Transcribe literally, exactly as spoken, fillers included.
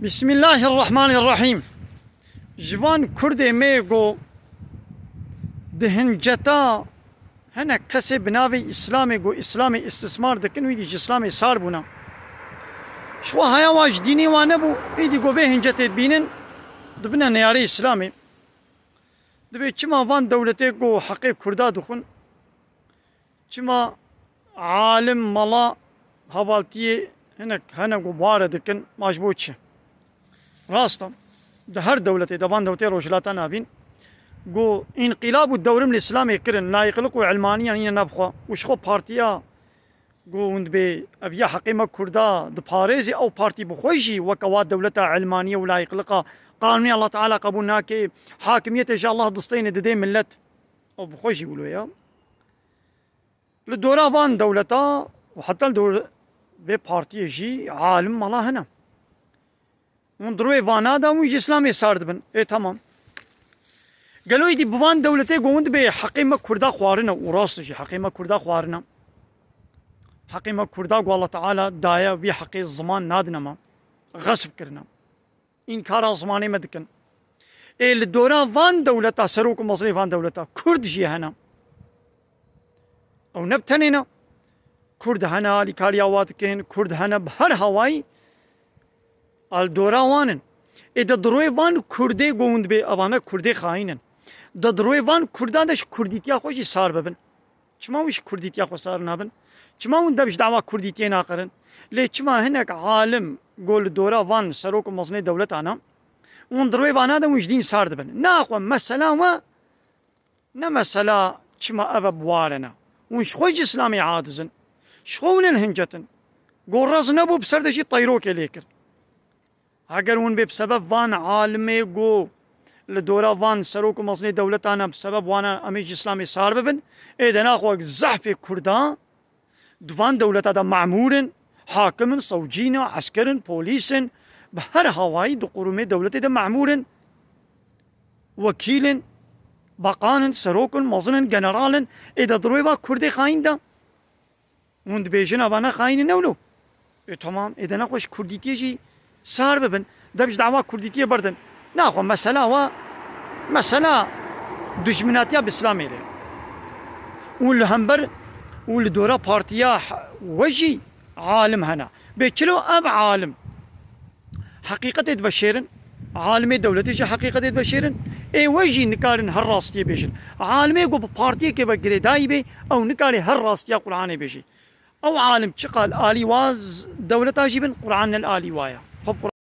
Bismillahirrahmanirrahîm. Ji van Kurdê me ku di hinceta hinek kesê bi navê Îslamê ku Îslamê îstismar dikin, wî dî ji Îslamê sar bûne. Ji xwe haya wa ji dînê wa nebû, êdî ku vê hincetê dibînin, dibine neyarê Îslamê. Dibê çima van dewletê ku heqê Kurda dixwin, çima alim, mala, hevaltiyê hinek hene ku bare dikin, ma ji bo çi? Rast e, di her dewletê de, van dewletê Rojhilata Navîn, ku înqîlab û dewrim li Îslamê kirin, layîqlik û ilmaniyan îne nav xwe, û ji xwe partiya ku hûn dibê ev ya heqê me Kurda diparêzê, ew partî bi xwe jî weke wa dewleta ilmaniye û layîqlika qanûnê Allah Teala qebûl nake, hakimiyetê ji Allah distêne didê millet. Ew bi xwe jî wilo ye. Li dora van dewleta û heta li dor vê partiyê jî alim mala hene. Hûn di rûyê vana de hûn ji Îslamê sar dibin. Ê, temam. Gelo êdî bi van dewletê ku hûn dibê heqê me Kurda xwarine û rast jî heqê me Kurda xwarine. Heqê me Kurda ku Allah Teala daye, vî heqê ziman nadine me. Xesb kirine. Înkara zimanê me dikin. Ê, li dora van dewleta, serok û mezinê van dewleta, Kurd jî hene. Ew ne bi tenê ne. Kurd hene, alîkariya wa dikin, Kurd hene bi her hawayî al dora wan in. Ê, de di rûyê van Kurdê ku hûn dibê, evane Kurdê xayîn in. De di rûyê van Kurdan de ji Kurdîtiya xwe jî sar bibin. Çima wî ji Kurdîtiya xwe sar nabin? Çima hûn deb ji dawa Kurdîtiyê naqirin? Lê çima hinek alim ku li dora van serok û mezinê dewletan e, hûn di rûyê vana de hûn ji dîn sar dibin? Naxwe mesela we ne mesela çima ev e bi war e ne. Hûn ji xwe ji Îslamê aciz in. Ji xwe hûn ê li hincetin. Gorez nebû, bi ser de jî teyrokê lê kir. Heger hûn bê bi sebeb van alimê ku li dora van serok û mezinê dewletan e, bi sebeb wana em ê ji Îslamê sar bibin, ê de naxwe zehfê Kurdan di van dewleta de memûr in, hakim in, sewcî ne, esker in, polîs in, bi her hawayî di qurûmê dewletê de memûr in, wekîl in, baqan in, serok in, mezin in, general in, ê de di rûyê va Kurdê xayîn de. Hûn dibêjin, ava ne xayîn in ewlo. Ê, temam, ê de nexwe ji Kurdîtiyê jî sar bibin. Deb ji dawa Kurdîtiyê berdin. Naxwe mesela wa, mesela dijminatiya bi Îslamê re. Û li hember û li dora partiya we jî alim hene. Bê çilo ev alim heqîqetê diveşêrin, alimê dewletê jî heqîqetê diveşêrin, ê we jî nikarin her rastiyê bêjin. Alimê ku bi partiyekê ve girêdayî bê, ew nikarê her rastiya Qur'anê bêjî. Ew alim çiqal alî wa z-, dewleta jî bin, Qur'an ne li alî wa ye. Xwe bi Qur'an